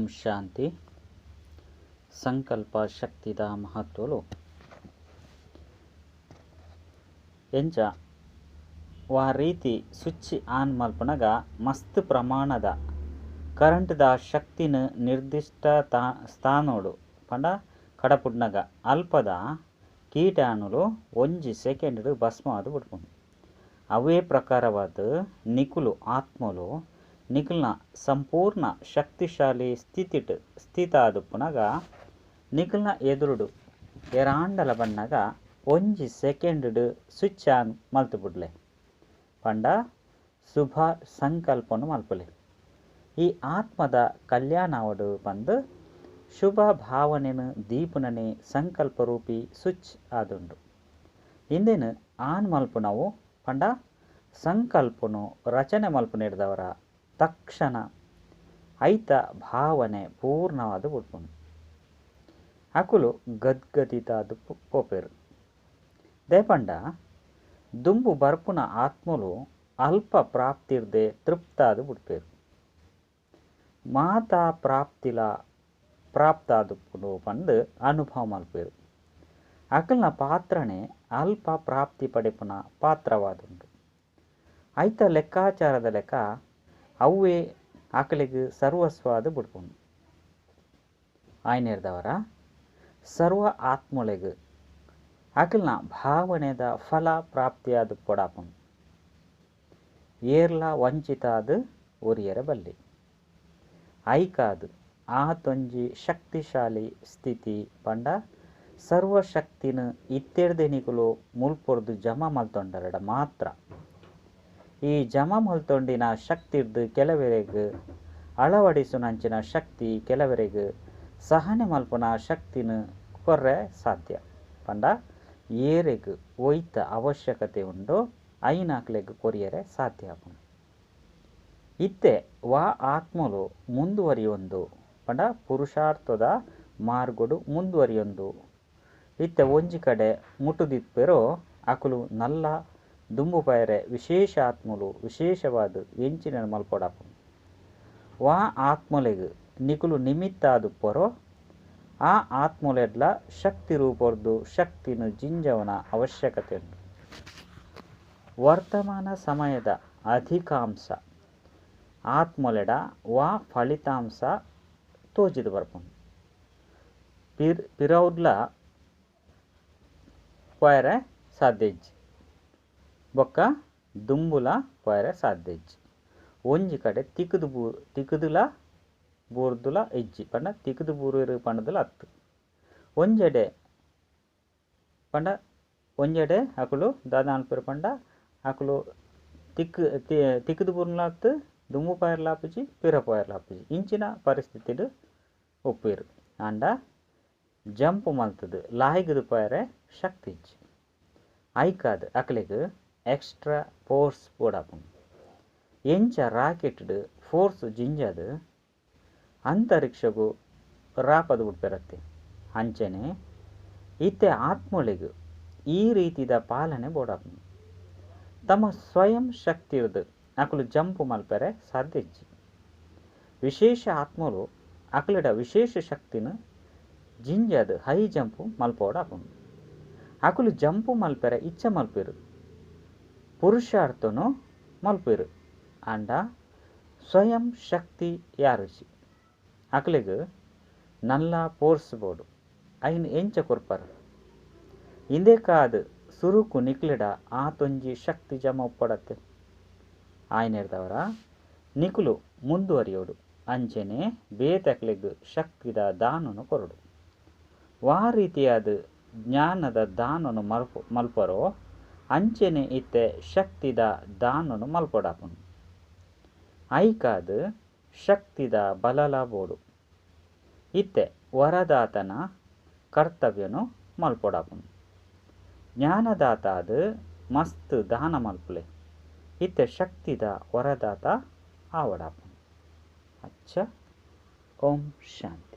ಓಂ ಶಾಂತಿ. ಸಂಕಲ್ಪ ಶಕ್ತಿದ ಮಹತ್ವಲು ಎಂಚ ವಾ ರೀತಿ ಸ್ವಿಚ್ ಆನ್ ಮಲ್ಪನಗ ಮಸ್ತ್ ಪ್ರಮಾಣದ ಕರೆಂಟ್ದ ಶಕ್ತಿನ ನಿರ್ದಿಷ್ಟ ಸ್ಥಾನೋಡು ಪಂಡ ಕಡಪುಡ್ನಗ ಅಲ್ಪದ ಕೀಟಾಣುಲು ಒಂಜಿ ಸೆಕೆಂಡ್ ಭಸ್ಮ ಆದ್ ಬಿಡ್ಪುಂಡು. ಅವೇ ಪ್ರಕಾರವಾದ ನಿಕುಲು ಆತ್ಮಲು ನಿಕುಲ್ನ ಸಂಪೂರ್ಣ ಶಕ್ತಿಶಾಲಿ ಸ್ಥಿತಿಟ್ ಸ್ಥಿತ ಆದುಪ್ಪುನಗ ನಿಕುಲ್ನ ಎದುರುಡು ಎರಾಂಡಲ ಬಣ್ಣಗ ಒಂಜಿ ಸೆಕೆಂಡ್ ಸ್ವಿಚ್ ಆನ್ ಮಲ್ತು ಬಿಡ್ಲೆ ಪಂಡ ಶುಭ ಸಂಕಲ್ಪನು ಮಲ್ಪಲೆ. ಈ ಆತ್ಮದ ಕಲ್ಯಾಣವಡು ಪಂದು ಶುಭ ಭಾವನೆನು ದೀಪುನನೆ ಸಂಕಲ್ಪರೂಪಿ ಸ್ವಿಚ್ ಆದುಂಡು. ಇಂದೇನು ಆನ್ ಮಲ್ಪುನವು ಪಂಡ ಸಂಕಲ್ಪನು ರಚನೆ ಮಲ್ಪುನಿಡ್ದವರ ತಕ್ಷಣ ಐತ ಭಾವನೆ ಪೂರ್ಣವಾದ ಬಿಡ್ಪುಂಡು. ಅಕುಲು ಗದ್ಗದಿತಾದ ಪೋಪೆರು. ದೇಪಂಡ ದುಂಬು ಬರ್ಪುನ ಆತ್ಮಲು ಅಲ್ಪ ಪ್ರಾಪ್ತಿರ್ದೆ ತೃಪ್ತಾದ ಬಿಡ್ಪೇರು. ಮಾತಾ ಪ್ರಾಪ್ತಿಲ ಪ್ರಾಪ್ತಾದುಪ್ಪುಂಡು ಪಂದು ಅನುಭವ ಮಲ್ಪೇರು. ಅಕಲ್ನ ಪಾತ್ರನೇ ಅಲ್ಪ ಪ್ರಾಪ್ತಿ ಪಡೆಪುನ ಪಾತ್ರವಾದುಂಡು. ಐತ ಲೆಕ್ಕಾಚಾರದ ಲೆಕ್ಕ ಅವೇ ಆಕಲಿಗೆ ಸರ್ವಸ್ವಾದ ಬಿಡ್ಪುಂಡು. ಆಯ್ನೇರ್ದವರ ಸರ್ವ ಆತ್ಮೊಳೆಗ್ ಅಕಲ್ನ ಭಾವನೆದ ಫಲ ಪ್ರಾಪ್ತಿಯಾದ ಪೊಡಾಪುಂಡು. ಏರ್ಲ ವಂಚಿತಾದ ಒರಿಯರ ಬಲ್ಲಿ. ಐಕಾದು ಆತೊಂಜಿ ಶಕ್ತಿಶಾಲಿ ಸ್ಥಿತಿ ಪಂಡ ಸರ್ವಶಕ್ತಿನ ಇತ್ತೆರ್ದೆ ನಿಕುಲು ಮುಲ್ಪೊರ್ದು ಜಮಾ ಮಲ್ತೊಂಡರಡ ಮಾತ್ರ. ಈ ಜಮಾ ಮಲ್ತೊಂಡಿನ ಶಕ್ತಿರ್ದು ಕೆಲವರೆಗ್ ಅಳವಡಿಸುನಂಚಿನ ಶಕ್ತಿ ಕೆಲವರೆಗ್ ಸಹನೆ ಮಲ್ಪುನ ಶಕ್ತಿನ ಕೊರ್ರೆ ಸಾಧ್ಯ. ಪಂಡ ಏರೆಗ್ ಒಯ್ತ ಅವಶ್ಯಕತೆ ಉಂಡು ಐನಾಕ್ಲೆಗ್ ಕೊರಿಯರೆ ಸಾಧ್ಯ ಆಪುಂಡು. ಇತ್ತೆ ವಾ ಆತ್ಮಲು ಮುಂದುವರಿಯೊಂದು ಪಂಡ ಪುರುಷಾರ್ಥದ ಮಾರ್ಗೊಡು ಮುಂದುವರಿಯೊಂದು ಇತ್ತೆ ಒಂಜಿ ಕಡೆ ಮುಟ್ಟುದಿತ್ಪೆರೋ ಅಕುಲು ನಲ್ಲ ದುಂಬು ಪಯರೆ ವಿಶೇಷ ಆತ್ಮಲು ವಿಶೇಷವಾದ ಎಂಚಿನ ಮಲ್ಪೊಡಾಪುಂಡು. ವಾ ಆತ್ಮಲೆಗ್ ನಿಕುಲು ನಿಮಿತ್ತಾದುಪ್ಪರೋ ಆ ಆತ್ಮಲೆಡ್ಲ ಶಕ್ತಿ ರೂಪೊರ್ದು ಶಕ್ತಿನ ಜಿಂಜವನ ಅವಶ್ಯಕತೆ ಉಂಡು. ವರ್ತಮಾನ ಸಮಯದ ಅಧಿಕಾಂಶ ಆತ್ಮಲೆಡ ವಾ ಫಲಿತಾಂಶ ತೋಜಿದು ಬರ್ಪುಂಡು. ಪಿರೌಡ್ಲ ಪೋಯರೆ ಸಾಧ್ಯ ಇಜ್ಜಿ, ಬೊಕ್ಕ ದುಂಬುಲ ಪೋಯರೆ ಸಾಧ್ಯ ಇಜ್ಜಿ. ಒಂಜಿ ಕಡೆ ತಿಕ್ಕುದು ತಿಕ್ಕುದುಲ ಬೂರ್ದುಲ ಇಜ್ಜಿ ಪಂಡ ತಿಕ್ಕುದು ಬೂರು ಪಂಡದುಲ ಅತ್ತು. ಒಂಜೆಡೆ ಪಂಡ ಒಂಜೆಡೆ ಅಕುಲು ದಾದ ಅನ್ಪೆರು ಪಂಡ ಅಕುಲು ತಿಕ್ಕುದು ಬೂರ್ಲ ಅತ್ತು, ದುಂಬು ಪೋಯರ್ಲ ಆಪುಜಿ, ಪಿರ ಪೋಯರ್ಲ ಆಪುಜಿ. ಇಂಚಿನ ಪರಿಸ್ಥಿತಿಡ್ ಒಪ್ಪೇರು. ಆಂಡ ಜಂಪ್ ಮಲ್ತದು ಲಾಯಿಗದು ಪೋಯರೆ ಶಕ್ತಿ ಇಜ್ಜಿ. ಐಕಾದ್ ಅಕಲೆಗ್ ಎಕ್ಸ್ಟ್ರಾ ಫೋರ್ಸ್ ಬೋಡಾಪುಂಡು. ಎಂಚ ರಾಕೆಟ್ಡ್ ಫೋರ್ಸ್ ಜಿಂಜಾದ್ ಅಂತರಿಕ್ಷಗು ರಾಪದು ಬಿಡ್ಪೆರತ್ತೆ ಅಂಚನೆ ಇತ್ತೆ ಆತ್ಮೊಳೆಗ್ ಈ ರೀತಿದ ಪಾಲನೆ ಬೋಡಾಪುಂಡು. ತಮ್ಮ ಸ್ವಯಂ ಶಕ್ತಿರ್ದು ಅಕುಲು ಜಂಪ್ ಮಲ್ಪೆರೆ ಸಾಧ್ಯ ಇಜ್ಜಿ. ವಿಶೇಷ ಆತ್ಮಲು ಅಕಲೆಡ ವಿಶೇಷ ಶಕ್ತಿನ ಜಿಂಜಾದ್ ಹೈ ಜಂಪ್ ಮಲ್ಪೋಡಾಪುಂಡು. ಅಕುಲು ಜಂಪ್ ಮಲ್ಪೆರೆ ಇಚ್ಛೆ ಮಲ್ಪೆರು, ಪುರುಷಾರ್ಥನು ಮಲ್ಪೆರು. ಆಂಡ ಸ್ವಯಂ ಶಕ್ತಿ ಯಾರುಜಿ. ಅಕಲೆಗ್ ನಲ್ಲ ಫೋರ್ಸ್ ಬೋಡು. ಐನ್ ಎಂಚ ಕೊರ್ಪರು. ಇಂದೇಕಾದ್ ಸುರುಕು ನಿಕ್ಲೆಡ ಆತೊಂಜಿ ಶಕ್ತಿ ಜಮ ಒಪ್ಪಡತ್ತೆ. ಆಯ್ನೇರ್ದವರ ನಿಕುಲು ಮುಂದುವರಿಯೋಡು. ಅಂಚನೆ ಬೇತಕ್ಲೆಗ್ ಶಕ್ತಿದ ದಾನನು ಕೊರಡು. ವಾ ರೀತಿಯಾದ ಜ್ಞಾನದ ದಾನನು ಮಲ್ಪರೋ ಅಂಚನೆ ಇತ್ತೆ ಶಕ್ತಿದ ದಾನನು ಮಲ್ಪೊಡಾಪುಂಡು. ಐಕಾದ್ ಶಕ್ತಿದ ಬಲಲ ಬೋಡು. ಇತ್ತೆ ವರದಾತನ ಕರ್ತವ್ಯನು ಮಲ್ಪೊಡಾಪುಂಡು. ಜ್ಞಾನದಾತಾದ ಮಸ್ತ್ ದಾನ ಮಲ್ಪುಲೆ. ಇತ್ತೆ ಶಕ್ತಿದ ವರದಾತ ಆವಡಾಪುಂಡು. ಅಚ್ಚ. ಓಂ ಶಾಂತಿ.